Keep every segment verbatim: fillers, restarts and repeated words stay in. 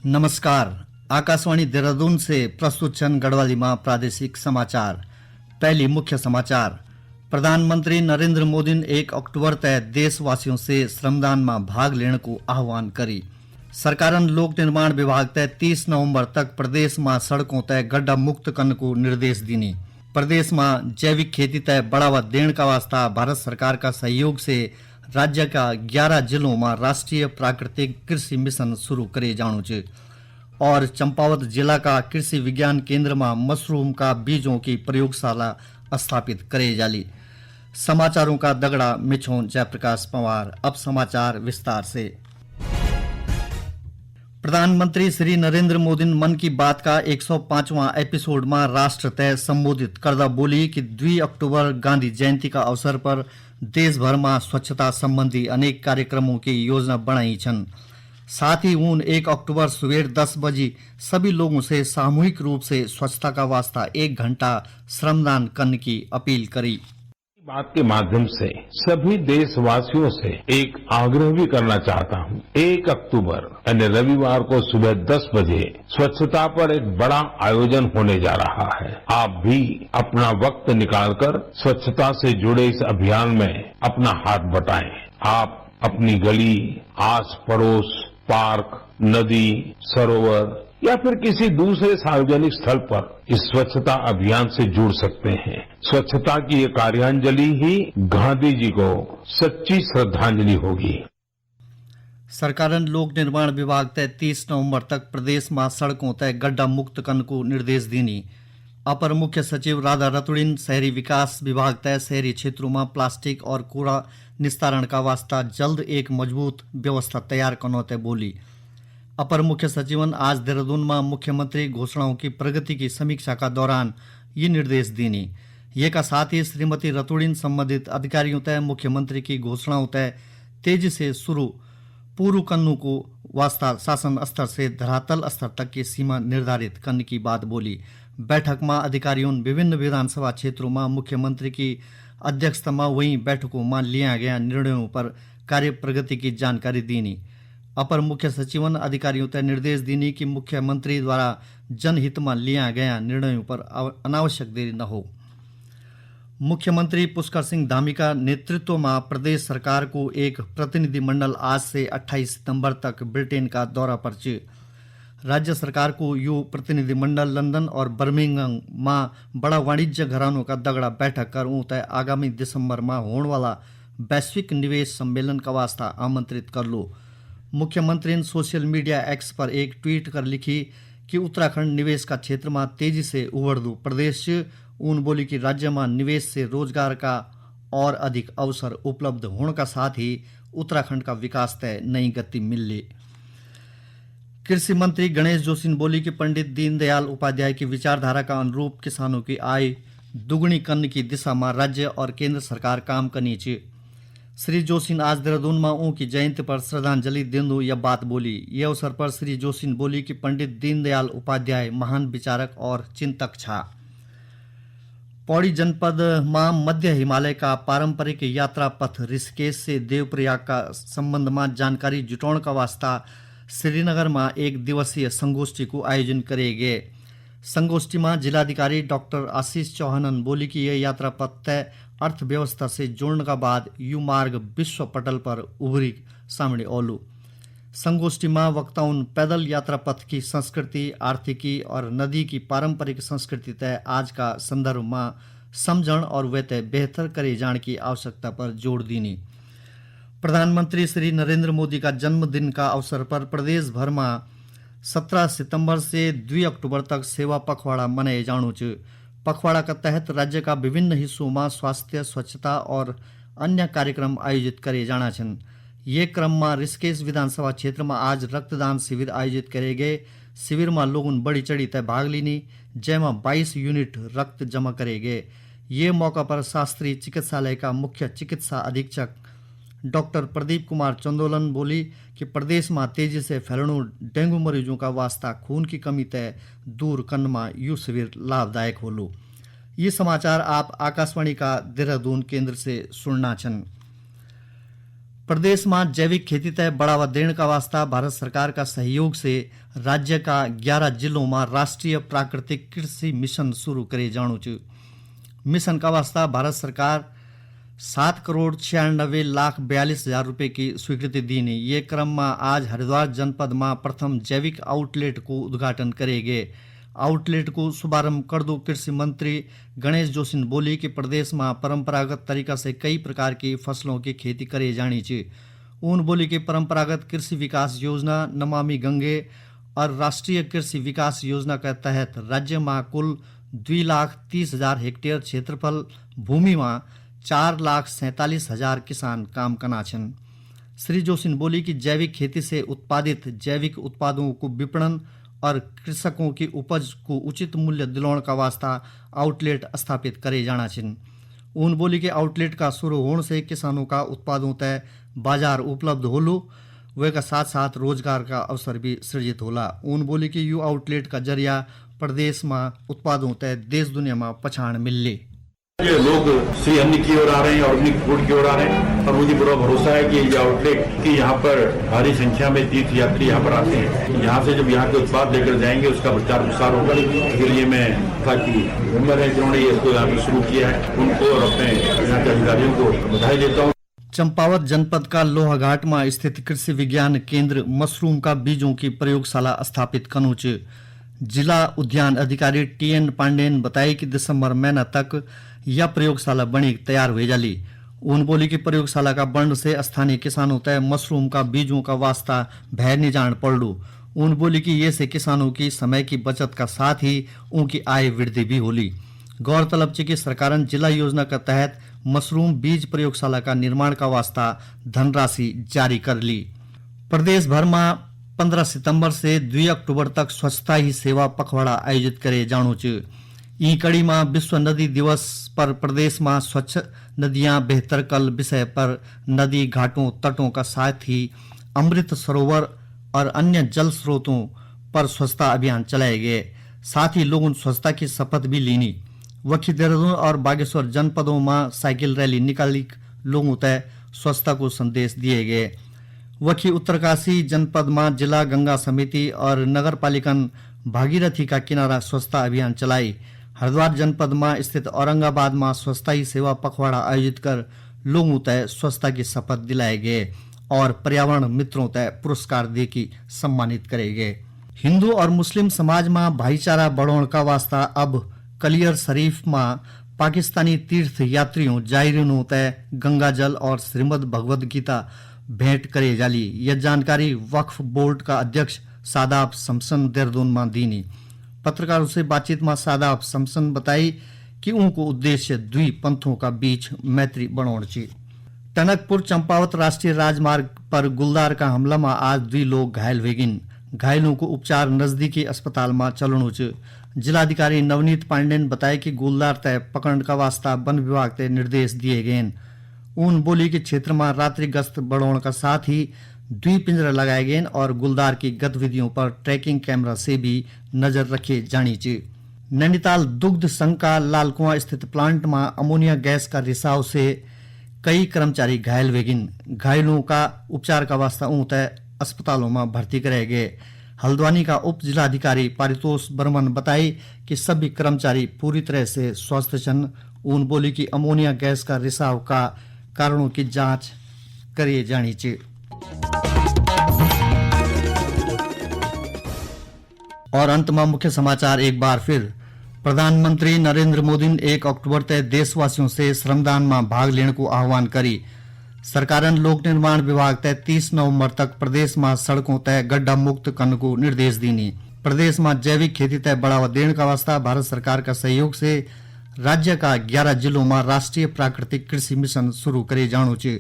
नमस्कार, आकाशवाणी देहरादून से प्रस्तुत छन गढ़वाली मा प्रादेशिक समाचार। पहली मुख्य समाचार। प्रधानमंत्री नरेंद्र मोदीन एक अक्टूबर तय देशवासियों से श्रमदान मा भाग लेने को आह्वान करी। सरकारन लोक निर्माण विभाग तय तीस नवंबर तक प्रदेश मा सड़कों तय गड्ढा मुक्त करने को निर्देश दीनी। प्रदेश मा जैविक खेती तय बढ़ावा देने का वास्ता भारत सरकार का सहयोग से राज्य का ग्यारह जिलों मा राष्ट्रीय प्राकृतिक कृषि मिशन शुरू करे जाणू च। और चंपावत जिला का कृषि विज्ञान केंद्र मा मशरूम का बीजों की प्रयोगशाला स्थापित करे जाली। समाचारों का दगड़ा मिछों जयप्रकाश पंवार। अब समाचार विस्तार से। प्रधानमंत्री श्री नरेंद्र मोदीन मन की बात का एक सौ पाँचवां एपिसोड मा राष्ट्र तय संबोधित करदा बोली कि दुई अक्टूबर गांधी जयंती का अवसर पर देश भर मा स्वच्छता संबंधी अनेक कार्यक्रमों की योजना बनाई छन। साथ ही उन एक अक्टूबर सुबेर दस बजे सभी लोगों से सामूहिक रूप से स्वच्छता का वास्ता एक घंटा श्रमदान करने की अपील करी। बात के माध्यम से सभी देशवासियों से एक आग्रह भी करना चाहता हूँ, एक अक्टूबर यानी रविवार को सुबह दस बजे स्वच्छता पर एक बड़ा आयोजन होने जा रहा है। आप भी अपना वक्त निकालकर स्वच्छता से जुड़े इस अभियान में अपना हाथ बटाएं। आप अपनी गली, आस पड़ोस, पार्क, नदी, सरोवर या फिर किसी दूसरे सार्वजनिक स्थल पर इस स्वच्छता अभियान से जुड़ सकते हैं। स्वच्छता की ये कार्यांजलि ही गांधी जी को सच्ची श्रद्धांजलि होगी। सरकारन लोक निर्माण विभाग तय तीस नवंबर तक प्रदेश मा सड़कों तय गड्ढा मुक्त करने को निर्देश दीनी। अपर मुख्य सचिव राधा रतुड़ीन शहरी विकास विभाग तय शहरी क्षेत्रों मा प्लास्टिक और कूड़ा निस्तारण का वास्ता जल्द एक मजबूत व्यवस्था तैयार करने तय बोली। अपर मुख्य सचिवन आज देहरादून मा मुख्यमंत्री घोषणाओं की प्रगति की समीक्षा का दौरान ये निर्देश दीनी। ये का साथ ही श्रीमती रतुड़ीन संबंधित अधिकारियों तय मुख्यमंत्री की घोषणाओं तय तेजी से शुरू पूर्व कन्नू को वास्ता शासन स्तर से धरातल स्तर तक की सीमा निर्धारित करने की बात बोली। बैठक मा अधिकारियों विभिन्न विधानसभा क्षेत्रों मा मुख्यमंत्री की अध्यक्षता मा वहीं बैठकों मा लिया गया निर्णयों पर कार्य प्रगति की जानकारी दीनी। अपर मुख्य सचिवन अधिकारियों तय निर्देश दीनी कि मुख्यमंत्री द्वारा जनहित मा लिया गया निर्णयों पर अव-, अनावश्यक देरी न हो। मुख्यमंत्री पुष्कर सिंह धामी का नेतृत्व मा प्रदेश सरकार को एक प्रतिनिधिमंडल आज से अट्ठाईस सितंबर तक ब्रिटेन का दौरा पर च। राज्य सरकार को यो प्रतिनिधिमंडल लंदन और बर्मिंघम मा बड़ा वाणिज्य घरानों का दगड़ा बैठक कर ऊं तय आगामी दिसंबर मा होण वाला वैश्विक निवेश सम्मेलन का वास्ता आमंत्रित कर लो। मुख्यमंत्री ने सोशल मीडिया एक्स पर एक ट्वीट कर लिखी कि उत्तराखंड निवेश का क्षेत्र मा तेजी से उभरदू प्रदेश च। उन बोली कि राज्य मा निवेश से रोजगार का और अधिक अवसर उपलब्ध होने का साथ ही उत्तराखंड का विकास तय नई गति मिलली। कृषि मंत्री गणेश जोशी ने बोली कि पंडित दीनदयाल उपाध्याय की विचारधारा का अनुरूप किसानों की आय दुगुनी करने की दिशा मा राज्य और केंद्र सरकार काम करनी च। श्री जोशी ने आज देहरादून मा उनकी जयंती पर श्रद्धांजलि देंदु या बात बोली। ये अवसर पर श्री जोशी ने बोली कि पंडित दीनदयाल उपाध्याय महान विचारक और चिंतक छा। पौड़ी जनपद मा मध्य हिमालय का पारंपरिक यात्रा पथ ऋषिकेश से देवप्रयाग का संबंध मा जानकारी जुटाने का वास्ता श्रीनगर मा एक दिवसीय संगोष्ठी को आयोजन करे गए। संगोष्ठी मा जिलाधिकारी डॉक्टर आशीष चौहानन बोली कि यह यात्रा पथ तय अर्थव्यवस्था से जोड़ने का बाद यू मार्ग विश्व पटल पर उभरी सामने ओलू। संगोष्ठी मा वक्ताओं पैदल यात्रा पथ की संस्कृति, आर्थिकी और नदी की पारंपरिक संस्कृति तय आज का संदर्भ मा समझण और वे तय बेहतर करे जाण की आवश्यकता पर जोर दीनी। प्रधानमंत्री श्री नरेंद्र मोदी का जन्मदिन का अवसर पर प्रदेश भर मा सत्रह सितंबर से दुई अक्टूबर तक सेवा पखवाड़ा मनाए जाणू च। पखवाड़ा का तहत राज्य का विभिन्न हिस्सों मा स्वास्थ्य, स्वच्छता और अन्य कार्यक्रम आयोजित करे जाणा छन। ये क्रम मा ऋषिकेश विधानसभा क्षेत्र मा आज रक्तदान शिविर आयोजित करे गए। शिविर मा लोगों बड़ी चढ़ी तय भाग लीनी, जैमा बाईस यूनिट रक्त जमा करे गए। ये मौका पर शास्त्रीय चिकित्सालय का मुख्य चिकित्सा अधीक्षक डॉक्टर प्रदीप कुमार चंदोलन बोली कि प्रदेश मा तेजी से फैलणु डेंगू मरीजों का वास्ता खून की कमी तय दूर करने मा यू शिविर लाभदायक होलू। ये समाचार आप आकाशवाणी का देहरादून केंद्र से सुनना छन। प्रदेश मा जैविक खेती तै बढ़ावा देण का वास्ता भारत सरकार का सहयोग से राज्य का ग्यारह जिलों मा राष्ट्रीय प्राकृतिक कृषि मिशन शुरू करे जाणु च। मिशन का वास्ता भारत सरकार सात करोड़ छियानबे लाख बयालीस हजार रुपये की स्वीकृति दीनी। ये क्रम मा आज हरिद्वार जनपद मा प्रथम जैविक आउटलेट को उद्घाटन करे गए। आउटलेट को शुभारंभ करदो कृषि मंत्री गणेश जोशी ने बोली कि प्रदेश मा परंपरागत तरीका से कई प्रकार की फसलों की खेती करे जाणी च। उन बोली कि परंपरागत कृषि विकास योजना, नमामि गंगे और राष्ट्रीय कृषि विकास योजना के तहत राज्य मा कुल दुई लाख तीस हजार हेक्टेयर क्षेत्रफल भूमि मा चार लाख सैंतालीस हजार किसान काम कना छन। श्री जोशी ने बोली कि जैविक खेती से उत्पादित जैविक उत्पादों को विपणन और कृषकों की उपज को उचित मूल्य दिलाने का वास्ता आउटलेट स्थापित करे जाना छिन। उन बोली कि आउटलेट का शुरू होने से किसानों का उत्पादों तय बाजार उपलब्ध होलु, वे का साथ साथ रोजगार का अवसर भी सृजित होला। उन बोली कि यू आउटलेट का जरिया प्रदेश मा उत्पादों तय देश दुनिया मा पछाण मिलले। ये लोग श्री अन्न की ओर आ रहे हैं, ऑर्गेनिक फूड की ओर आ रहे हैं और मुझे पूरा भरोसा है कि ये आउटलेट, कि यहाँ पर भारी संख्या में तीर्थ यात्री यहाँ पर आते हैं, यहाँ से जब यहाँ के उत्पाद लेकर जाएंगे, उसका प्रचार प्रसार होगा। इसके लिए मैं था कि मेंबर हैं, जिन्होंने ये इसको यहाँ पे शुरू किया है, उनको और अपने यहाँ के अधिकारियों को बधाई देता हूँ। चंपावत जनपद का लोहाघाट में स्थित कृषि विज्ञान केंद्र मशरूम का बीजों की प्रयोगशाला स्थापित कनु च। जिला उद्यान अधिकारी टी एन पांडे ने बताया कि दिसंबर महीना तक यह प्रयोगशाला बणी तैयार हुई जाली। उन बोली कि प्रयोगशाला का बंड से स्थानीय किसानों तय मशरूम का बीजों का वास्ता भय नहीं जान पड़लू। उन बोली कि ये से किसानों की समय की बचत का साथ ही उनकी आय वृद्धि भी होली। गौरतलब च कि सरकारन जिला योजना के तहत मशरूम बीज प्रयोगशाला का निर्माण का वास्ता धनराशि जारी कर ली। प्रदेश भर में पन्द्रह सितंबर से दुई अक्टूबर तक स्वच्छता ही सेवा पखवाड़ा आयोजित करे जाणु च। ई कड़ी में विश्व नदी दिवस पर प्रदेश में स्वच्छ नदियां बेहतर कल विषय पर नदी घाटों तटों का साथ ही अमृत सरोवर और अन्य जल स्रोतों पर स्वच्छता अभियान चलाए गए। साथ ही लोगों ने स्वच्छता की शपथ भी लीनी। वखी देहरादून और बागेश्वर जनपदों में साइकिल रैली निकाली लोगों तय स्वच्छता को संदेश दिए गए। वखी उत्तरकाशी जनपद में जिला गंगा समिति और नगर पालिकन भागीरथी का किनारा स्वच्छता अभियान चलाई। हरिद्वार जनपद में स्थित औरंगाबाद में स्वच्छता ही सेवा पखवाड़ा आयोजित कर लोगों तय स्वच्छता की शपथ दिलाए गए और पर्यावरण मित्रों तय पुरस्कार दे की सम्मानित करे गए। हिंदू और मुस्लिम समाज में भाईचारा बढ़ाउण का वास्ता अब कलियर शरीफ में पाकिस्तानी तीर्थ यात्रियों जायरीनों तय गंगा जल और श्रीमद् भगवद गीता भेंट करे जाली। यह जानकारी वक्फ बोर्ड का अध्यक्ष सादाब समसन देहरादून में दीनी। पत्रकारों से बातचीत में सादाब समसन बताई कि उनको उद्देश्य द्वि पंथों का बीच मैत्री बढ़ाउण ची। टनकपुर चंपावत राष्ट्रीय राजमार्ग पर गुलदार का हमला में आज दुई लोग घायल हुए गिन। घायलों को उपचार नजदीकी अस्पताल में चलणु च। जिलाधिकारी नवनीत पांडे ने बताया कि गुलदार तय पकड़न का वास्ता वन विभाग ते निर्देश दिए गए हैं। उन बोली कि क्षेत्र में रात्रि गश्त बढ़ाने का साथ ही दुई पिंजरा लगाए गए हैं और गुलदार की गतिविधियों पर ट्रैकिंग कैमरा से भी नजर रखे जानी चाहिए। नैनीताल दुग्ध संघ का लालकुआं स्थित प्लांट में अमोनिया गैस का रिसाव से कई कर्मचारी घायल हुए गिन। घायलों का उपचार का वास्ता ऊं तय अस्पतालों में भर्ती कराए गए। हल्द्वानी का उप जिलाधिकारी पारितोष बर्मन बताई कि सभी कर्मचारी पूरी तरह से स्वस्थ छन। उन बोली कि अमोनिया गैस का रिसाव का कारणों की जांच करिए जानी चाहिए। और अंत में मुख्य समाचार एक बार फिर। प्रधानमंत्री नरेंद्र मोदी ने एक अक्टूबर तय देशवासियों से श्रमदान में भाग लेने को आह्वान करी। सरकारन लोक निर्माण विभाग तय तीस नवंबर तक प्रदेश में सड़कों तय गड्ढा मुक्त करने को निर्देश दीनी। प्रदेश में जैविक खेती तय बढ़ावा देने का वास्ता भारत सरकार का सहयोग से राज्य का ग्यारह जिलों में राष्ट्रीय प्राकृतिक कृषि मिशन शुरू करे जाणु च।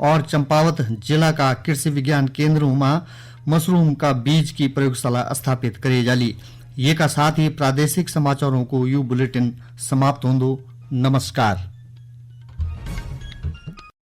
और चंपावत जिला का कृषि विज्ञान केंद्रों में मशरूम का बीज की प्रयोगशाला स्थापित करे जाली। ये का साथ ही प्रादेशिक समाचारों को यू बुलेटिन समाप्त होंदो। नमस्कार।